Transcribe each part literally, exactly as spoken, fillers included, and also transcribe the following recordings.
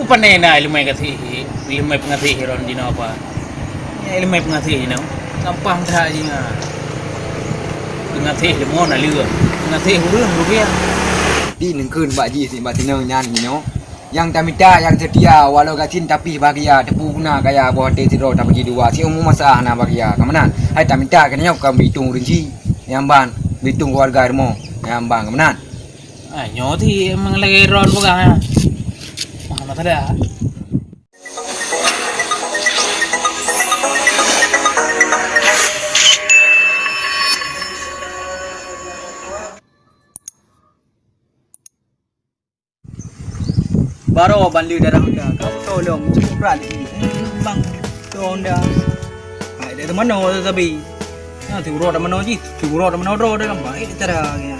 Pane na ileumèe gaséh, ileumèe peungaséh droen jinoe apa? Ya, ileumèe peungaséh jinoe. Gampang that jih nyan. Peungaséh leumô na lé. Peungaséh ureueng rupiah. Di neukheun bak jih si bak sinong nyan jinoe. Nyang tamita nyang seutia, walau gasien tapi bahagia, teupeu guna kaya boh até sidroe tabagi dua, siumu masa hana bahagia. Ka meunan, hai tamita keunoe ka beuitong ureueng jih, nyang ban beuitong keuluwarga rumoh, nyang ban ka meunan. Ah, nyoe ti emang lagèe droen peugah, ya. Wah, masa dah. Baroe ban lé darah Honda. Ka tolong, cukup brat lé. Bang, tu Honda. Hai, dari mana tu sabe? Ya, tu roda mana ji? Tu roda mana roda dalam baik cara ya.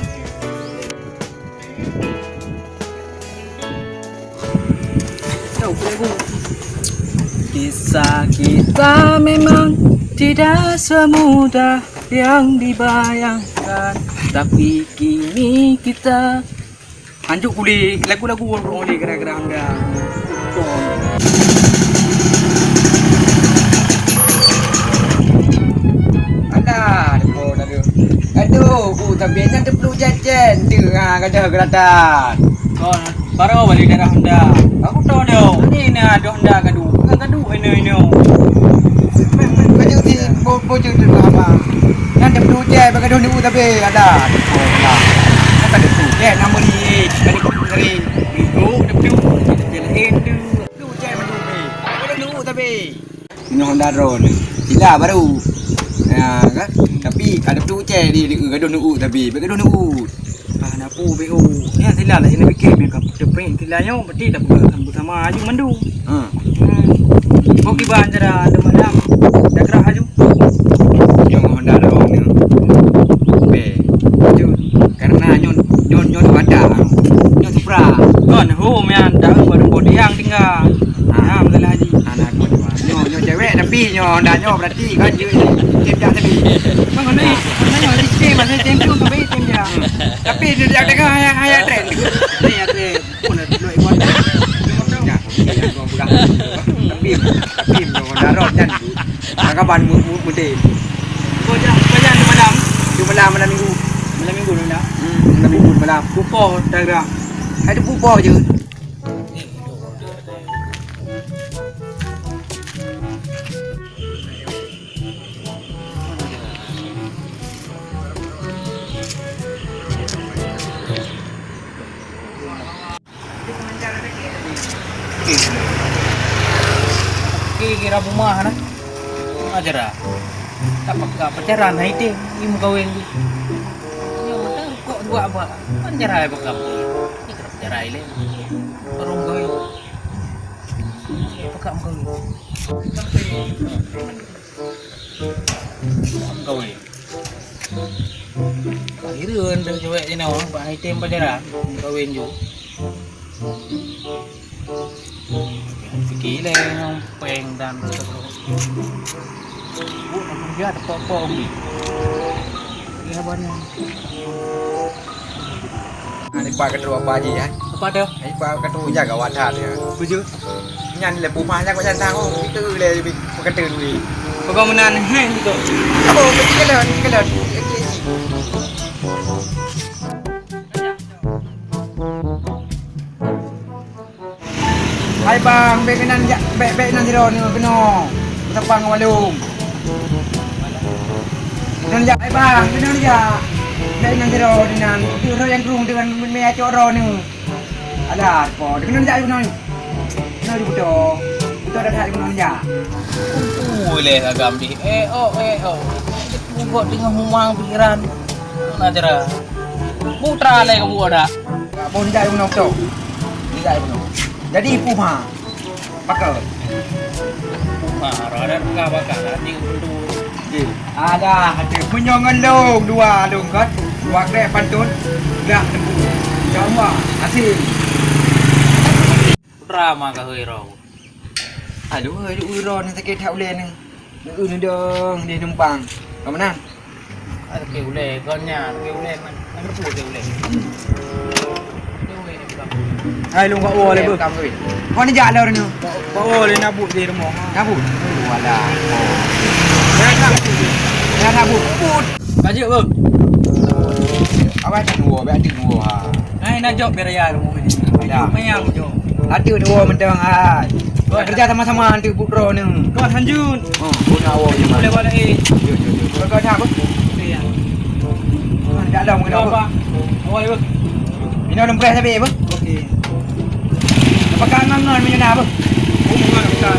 Kisah kita memang tidak semudah yang dibayangkan, tapi kini kita. Hanjeuet kuleh lagu-lagu ureueng lé gara-gara Honda. Alah, deungo lagu. Aduh, bu tapi nyan teupluek cen-cen. Teuh, ha, gadoh geuratan. Oh, baroe balik darah Honda. Aku tahu dia. Ni na ada Honda gaduh. Bukan gaduh, ino, ino. Baju si bo-, baju tu apa? Nyan teupluek cen, bagaduh ni, bu tapi ada. Nyan ka teupluek cen, nama ni. Tadi, tadi. Itu, teupluek. Kita lain tu. Teupluek cen, bagaduh ni. Bagaduh ni, bu tapi. Inoe Honda droen. Sila baru. Ya, kan? Tapi ada tu cek di, di gaduh nu'u tapi. Gaduh nu'u. Ah, na pu B O. Ya, sila lah, sila bikin, ya, kan? Kita print sila nyo, berarti dah buka kan bersama aju mandu. Ha. Hmm. Kau kiban cara ada malam. Dah gerak aju. Yang Honda droen ni. Be. Aju. Karena nyon, nyon, nyon ada. Nyon Supra. Kon, hu, mian, dah baru bodi yang tinggal. Ha. Ha, masalah haji. Anak gua cuma. Nyoe, nyoe cewek tapi nyoe Honda nyoe berarti kan je. Tim dah tadi. Bang, mana? Mana yang ada tim, mana tim tu, tapi tim dia. Hmm. Tapi dia dah dengar ayat, ayat tren. Ni ayat tren. Pun dah dulu ikut. Nah, yang gua pegang. Tapi, tapi nyoe Honda roh kan. Nak kapan mu, mu, mudik? Kau jangan, kau jangan malam. Di malam, malam minggu. Malam minggu tu nak? Hmm, malam minggu malam. Pukul dah gerak. Ada pukul je. Oke, kira rumah na. Ajar ah. Tak pakai pacaran hai teh, ni meukawen tu. Nyoe mata kok buat apa? Kan jarai bakam. Ni kena jarai le. Orang gawe. Peugah muka lu. Muka lu. Akhirnya anda cewek je nak, bak item pacaran. Muka lu je. Fikir lah yang peng dan. Bu nak kerja ada pok-pok ni. Dia abang ni. Nah, ni pak ketua apa aja ya? Apa tu? Ni pak ketua jaga wadah ya. Tujuh. Nyan le pumah jak macam tahu. Itu le lebih peketul ni. Apa menan heng tu? Oh, kekelan, kekelan. Hai bang, bèk keunan jak, bèk, bèk nan sidroe neuh keunoe. Beutapang ngon walong. Keunan jak, hai bang, keunan jak. Bèk nan sidroe keunan. Keu roh nyang krueng deungon meucok droeneuh. Alah, po, keunan jak keunoe. Keunoe diputo. Puto dah that keunoe jak. Ui leh agam bih. Eh, oh, eh, oh. Bugot teungoh humang pikiran. Mana cara? Putra leh keu bugot dak? Bon jak keunoe to. Jadi puma. Pakon? Puma, ada ka bakal, nanti untuk. Ada, ada. Meunyoe ngon lôn dua lôn kan. Dua krek pantun. Gerak teumpu. Insya Allah, hasil. Putra mah ka hei roh. Aduh, aduh, roh ni sakit hak ulèe ni. Neu dong, di numpang. Ka meunan? Ah, tapi ulèe, kon nyan, tapi ulèe man. Kan betul dia ulèe. Dia ulèe ni bukan. Hai, lôn bak woe lé, beuh. Kon jak lôn nyoe. Bak, bak woe lé, nabut di rumoh. Nabut? Oh, alah. Oh. Nyan nabut. Nyan nabut. Nabut. Ka jeuet, beuh. Awai, tak dua, biar tak dua. Hai, na jok biar ya rumoh ni. Ada. Mayang jok. Ada dua mantong, hai. Kon. Kerja sama-sama, nanti putroe ni. Kon hanjun. Oh, guna awak je, Mat. Boleh balik, eh. Yo, yo, yo. Kau, kau dah apa? Okey, ya. Dah dah mungkin apa? Apa? Awal apa? Ini orang preh tapi apa? Okey. Apa kan ngon ngon macam apa? Oh, bukan, bukan.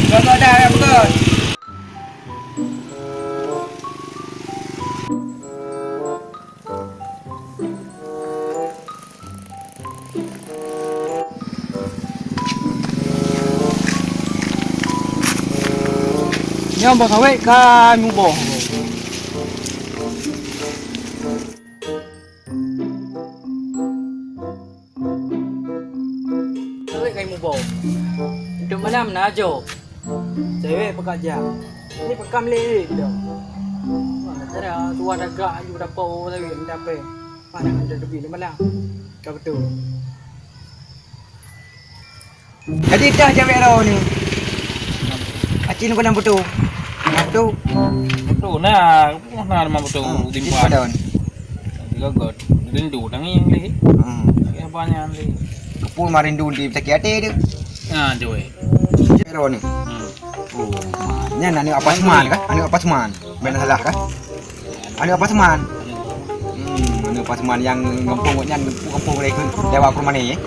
Kau, kau dah apa kau? Nyoe boh sawét ka muboh. Sawét ka muboh. Untuk malam na ajoe. Cewek pekerja. Ini pekam lé dah. Mana cara tua dah gak aju dapat orang lain dapat. Mana ada lebih ni malam. Dah betul. Jadi dah cewek dah ni. Acil kau dah betul. Betul. Betul nah, aku pernah nama betul. Hmm, timpal. Timpal daun. Gagot. Rindu tangi yang lagi. Hmm. Lagi apa yang lagi? Kepul mah rindu di sakit hati dia. Nah, cuy. Cewek dah ni. Hmm. Oh, nyan aneuk Apa Seman kan? Aneuk Apa Seman. Bukan salah kan? Aneuk Apa Seman. Hmm, aneuk Apa Seman nyang gampông nyan, gampông lé keu Dewa Permane, eh?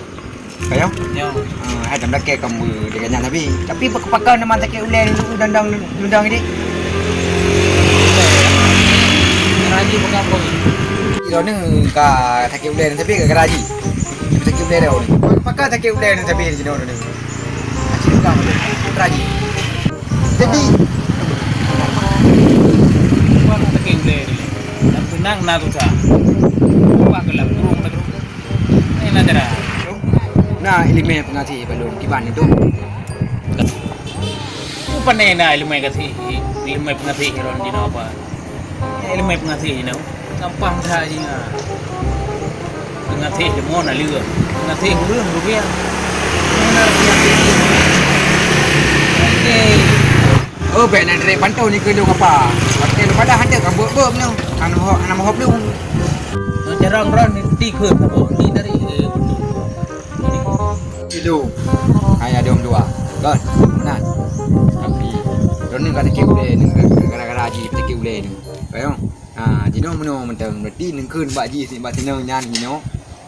Kayong? Yo. Ah, hai dah melakèe kamu dengan nyan tapi. Tapi pakon nama sakit ulèe ni, dondong, dondong ni. Raji bukan apa ni? Kira ni ka sakit ulèe ni tapi ka raji. Sakit ulèe dah ni. Pakon sakit ulèe ni tapi di sini ni. Raji. Jadi, bukan sakit ulèe ni. Tapi nang na tu sa. Bukan ke lam kurung tu. Ni na cara. Na ileumèe peungaséh bak lôn kiban itu. Bukan na ileumèe gaséh, ileumèe peungaséh lôn di apa? Ileumèe peungaséh jinoe, gampang that jih nyan. Peungaséh deungon naleueng, peungaséh ureueng rupiah. Ngon rupiah. Oke. Oh, bèk na direk pantôn nikeue lôn apa? Watèe lôn padah hanteuk ka beuet-beuet nyoe. Hana ho-, hana meuhop lôn. Ngon carông droen ni tikheun saboh ni dari, eh, beutôi. Ilu. Hai adom dua. Kon. Meunan. Tapi droen ni ka sakét ulèe ni, gara-gara jih sakét ulèe ni. Kayong. Ha, jinoe meunoe mantong, berarti neukheun bak jih, bak sinong nyan jinoe.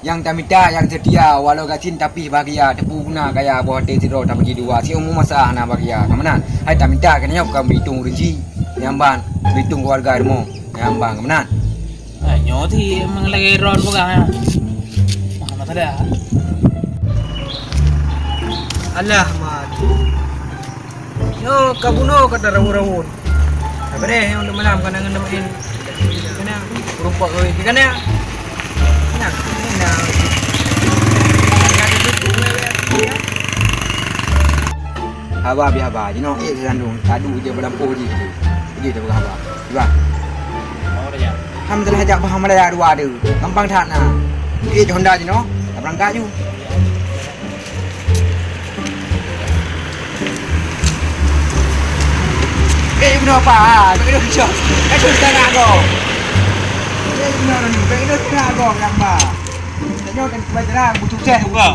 Nyang tamita, nyang seutia, walau gasien tapi bahagia, teupeu guna kaya boh até sidroe tabagi dua, siumu masa hana bahagia. Ka meunan, hai tamita keunoe bukan beuitong ureueng chik, nyang ban beuitong keuluwarga rumoh, nyang ban ka meunan. Hai, nyoe ti memang lagèe droen peugah, ya. Mah, masa dah. Alah, Mat. Nyoe ka bunoe ka taraun-raun. Sabareh nyoe untuk malam ka na ngon main. Kana rumpok kawin kana. Nah, ini nah. Haba bi haba, jinoe ék sandung, tadu je balampôh jih. Jadi tu haba. Iban. Alhamdulillah jak bah Malaya dua tu. Gampang that na. Ék Honda jinoe, dah berangkat ju. Eh, bunoe apa? Bèk keuneuk cok. Bèk keuneuk tengah go. Eh, bunoe ni, bèk keuneuk tengah go nyang ba. Tanyoe kan pelajaran butuh teh. Buka.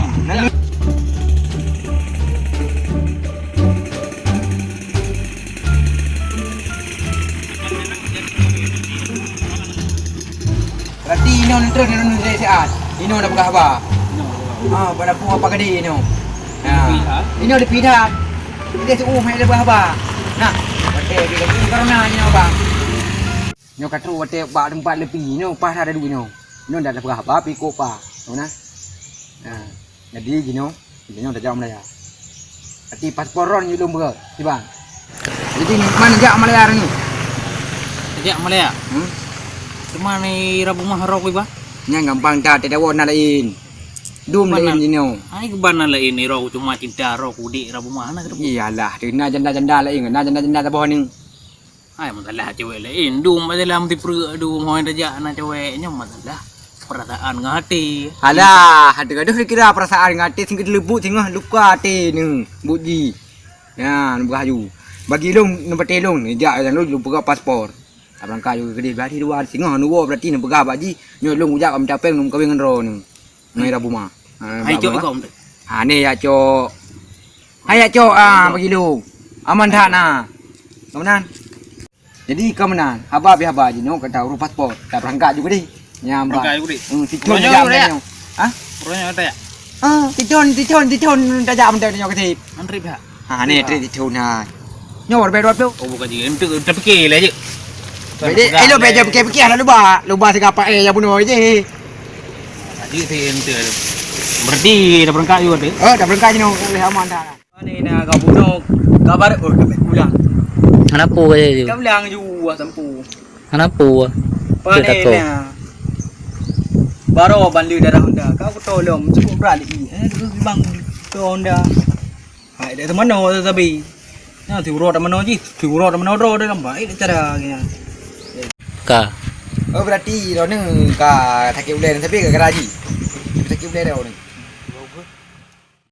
Berarti inoe neutrön, inoe neutrön siat. Inoe na peugah haba. Ha, pada aku apa gede inoe. Ha. Inoe dipindah. Dia tu, oh, hai leubeh haba. Nah, watèe dia lagi corona inoe, bang. Nyoe ka trok watèe bak teumpat leupie inoe, pas ada duit inoe. Inoe dah peugah haba, pi kok pa. Tahu nah? Ha. Jadi jinoe, jinoe tajak Malaya. Tapi paspor ron jih lôn beuet, Iban. Jadi mana jak Malaya hari ni? Jak Malaya? Hmm? Cuma ni Rabu mah roh ku, Iban. Nyang gampang dah, teudawa na lain. Dum lain jinoe. Ai, keuban na lain ni roh, cuma cinta roh kudik Rabu mah na. Iyalah, na janda-janda lain, na janda-janda saboh ni. Hai, masalah cewek lain. Dum masalah meuti pruet dum, hoi tajak na cewek nyoe masalah. Perasaan ngon até. Alah, até gadoh dikira perasaan ngon até, singoh teuleubuet singoh luka até neuh, buet jih. Nyan, neupeugah laju. Bagi lôn, neupatéh lôn, jak lam lôn, lôn peugah paspor. Tabeurangkat ju keudeh, berarti dua singoh neuwoe, berarti neupeugah bak jih, nyoe lôn kujak ka mita péng, lôn meukawen ngon droeneuh. Ngon Ira Buma. Ha, Hai bak cok Buma. Ikong tu. Ha, ni ya cok. Hai ya cok, ah, bagi lôn. Aman that na. Ka meunan. Jadi ka meunan, haba pih haba jinoe ka urus paspor. Tabeurangkat ju keudeh. Nyang ba. Berangkat ju keudeh. Hmm, si Thon Ronya jak udah ya? Meunan nyoe. Ha? Ronya udah ya? Ah, si Thon, si Thon, si Thon tajak meunan nyoe keudeh. Antri pihak. Ha, ni trip si Thon hai. Nyoe baru dua puluh. Oh, bukan je. Itu terfikir lah je. Jadi, eh, lo bèk jak pikir-pikir lah luba. Luba siga apa eh, jak bunoe je. Jadi, si ente. Berarti tabeurangkat ju ada. Oh, tabeurangkat jinoe, leh aman that. Pane na ka bunoe, kabar, oh, ka pulang. Hana peue ka jadi. Ka pulang ju, ah, sampu. Hana peue. Pane na. Baro ban le darah Honda. Ka kutolong, cukup brat lé. Eh, tu bang, tu Honda. Hai, dari mana tu sabi? Nah, si uroe tak mana ji? Si uroe tak mana droe dalam baik cara ni. Ka. Oh, berarti droeneuh ka sakét ulèe, tapi ka garaji. Sakét ulèe droeneuh.